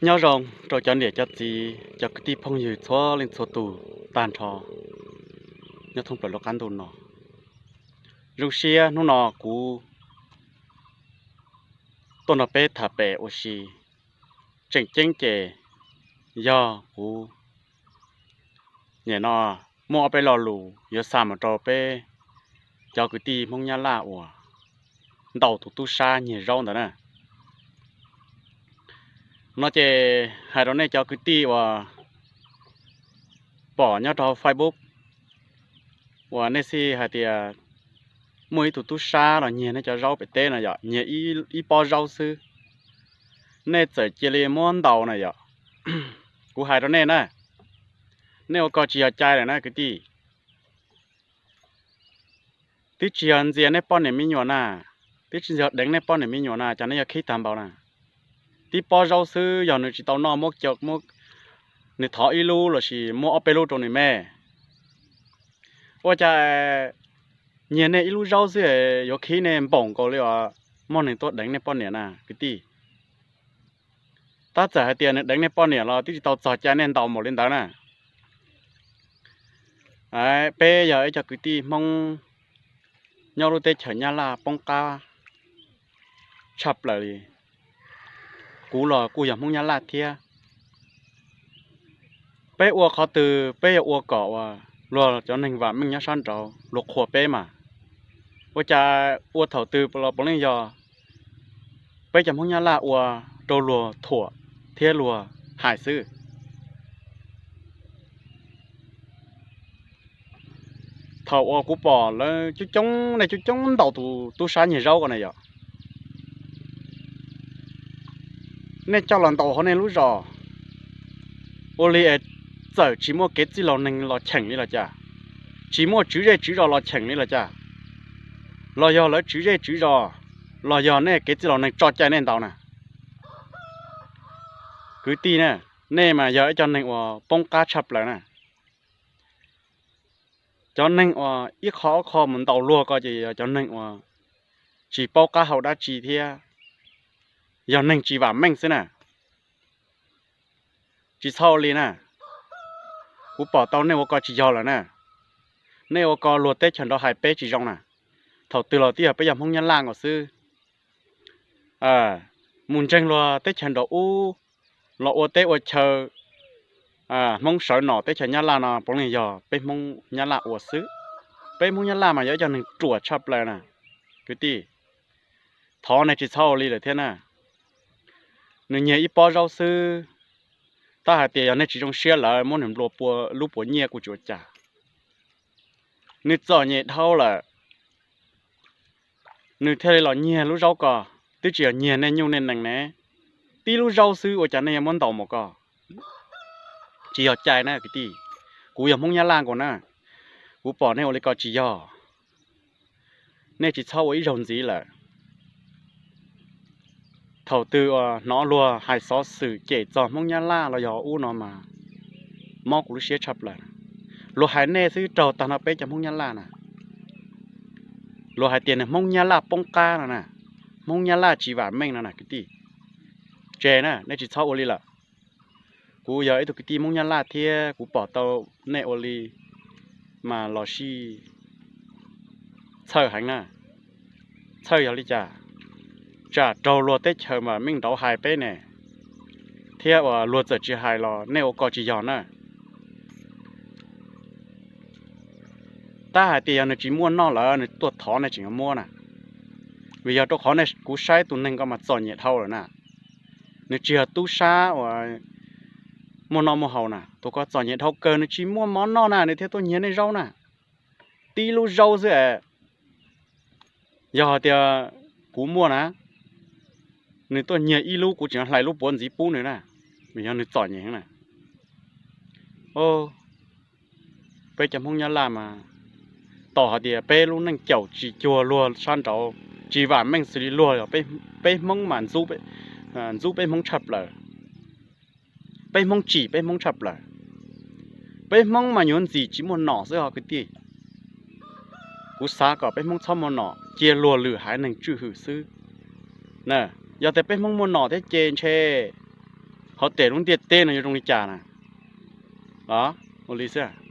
Nyob zoo rau cov niam cov txiv, cov kwv tij phooj ywg txhua leej txhua tus tag nrho nyob thoob plaws lub qab ntuj no. Zoo siab hnub no kuv tuaj nrog peb tham pem ua si. Tseem ceeb ces yog kuv nim no muaj ob peb lo lus yuav xa mus rau peb cov kwv tij Hmoob Nyab Laj uas ntaus tus tub sab nyiag zaub ntawd na. No ces hais rau nej cov kwv tij uas pom nyob rau Facebook uas nej xij hais tias muaj ib tug tub sab los nyiag nej cov zaub pem teb no yom, nyiag ib pob zaub xwb, nej txawm cia li muab ntaus na yom. Kuv hais rau nej na, nej ua ko tsis yog cai lawm na kwv tij. Twb tsis yog ntxias nej poj niam me nyuam na, twb tsis yog deev nej poj niam me nyuam na, cas nej yuav khib tag npaum na. Tib pob zaub xwb, yog nws tsis tau noj muab, nws thov ib lub lossis muab ob peb lub rau nws me. Ua cas nyiag nej ib lub zaub xwb yuav khib nej npaum nkaus li os, muaj neeg tuaj deev nej poj niam na kwv tij. Tab txawm hais tias nws deev nej poj niam los twb tsis tau txog cai nej ntaus npaum li ntawd na. Peb yog ib co kwv tij Hmoob nyob lub teb chaws Nyab Laj poob qab tshaj plaws li. Kuv los kuj yog Hmoob Nyab Laj thiab. Peb ua qhov twg peb yuav ua kom uas luag cov neeg vam meej nyob sab nraud luag qhuas peb mas. Ua cas ua thaum twg los puav leej yog peb cov Hmoob Nyab Laj ua rau luag thuam thiab luag hais xwb. Thaum uas kuv pom lawv coob coob, nej coob coob ntaus tus tub sab nyiag zaub ko na yom, nej coj los ntaus hauv nej lub zos, ua li es txawm tsis muaj kev txij laus neeg los cheem li los cas, tsis muaj tswv zej tswv zos los cheem li los cas, los yog lawv tswv zej tswv zos, los yog nej kev txij laus neeg tso cai nej ntaus na. Kwv tij na, nej mas yog ib co neeg uas poob qab tshaj plaws na. Cov neeg uas ib qho ob qho mus ntaus luag ko ces yog cov neeg uas tsis paub qab hau dab tsi thiab yog neeg tsis vam meej xwb na. Tsis txhob ua li na. Kuv pom tau nej ua ko tsis yog lawm na. Nej ua ko luag teb chaws nraud hais peb tsis zoo na. Thaum twg los twb yog peb yog Hmoob Nyab Laj nkaus xwb. Mus ntseeg luag teb chaws nraud ub los ua teb ua chaw, Hmoob sawv nom teb chaws Nyab Laj no puav leej yog peb Hmoob Nyab Laj ua xwb. Peb Hmoob Nyab Laj mas yog ib co neeg ruam tshaj plaws na. Kwv tij, thov nej tsis txhob ua li lawm thiab na. Nws nyiag ib pob zaub xwb, tab hais tias yog nej tsis zoo siab lawm muab nws nplua lub puas nyiaj kuj tsis ua cas. Nws txom nyem dhau lawm, nws thiaj li los nyiag lub zaub ko. Twb tsis yog nyiag nej nyuj nej nees ne, tib lub zaub xwb ua cas nej yuav muab ntaus mus ko? Tsis yog cai na kwv tij. Kuv yog Hmoob Nyab Laj nkaus na, kuv pom nej ua li ko tsis yog. Nej tsis txhob ua ib zaug ntxiv lawm. Thaum twg uas hnov luag hais xov xwm cem txog Hmoob Nyab Laj los yog ub no mas mob kuv lub siab tshaj plaws. Luag hais nej xwb raug tag nrho peb cov Hmoob Nyab Laj na. Luag hais tias nws Hmoob Nyab Laj poob qab no na, Hmoob Nyab Laj tsis vam meej no na kwv tij. Tseg na, nej tsis txhob ua li lawm. Kuv yog ib tug kwv tij Hmoob Nyab Laj thiab kuv pom tau nej ua li mas los sij txhawj heev na. Txhawj yog li cas? Tsam raug luag teb chaws vam meej nraud hais peb ne, thiab uas luag txawm tsis hais los nej ua ko tsis yog na. Tab hais tias yog nws tsis muaj noj lawm nws tuaj thov nej tseem yuav muab na. Vim yog rau qhov kuv saib tus neeg ko mas txom nyem dhau lawm na. Nws tsis yog tub sab uas muaj noj muaj haus na, tus ko txom nyem dhau kawg, nws tsis muaj mov noj na nws thiaj tuaj nyiag nej zaub na. Tib lub zaub xwb es, yog hais tias kuv muaj na, nws tuaj nyiag ib lub kuv tseem hlais lub puav ntxiv pub nws na, vim yog nws txom nyem na. Peb cov Hmoob Nyab Laj mas tau hais tias peb lub neej caum tsis cuag luag sab nraud, tsis vam meej xws li luag. Peb Hmoob mas ntxub peb Hmoob tshaj plaws. Peb Hmoob tsim peb Hmoob tshaj plaws. Peb Hmoob mas yuav ntxim tsis muaj nom xwb ho kwv tij. Kuv xav kom peb Hmoob txhob muaj nom, cia luag lwm haiv neeg tswj hwm xwb. Yog tias peb Hmoob muaj nom thiab ces ntshe hauv tes lub ntiaj teb no yuav zoo li cas na. Los ua li xwb.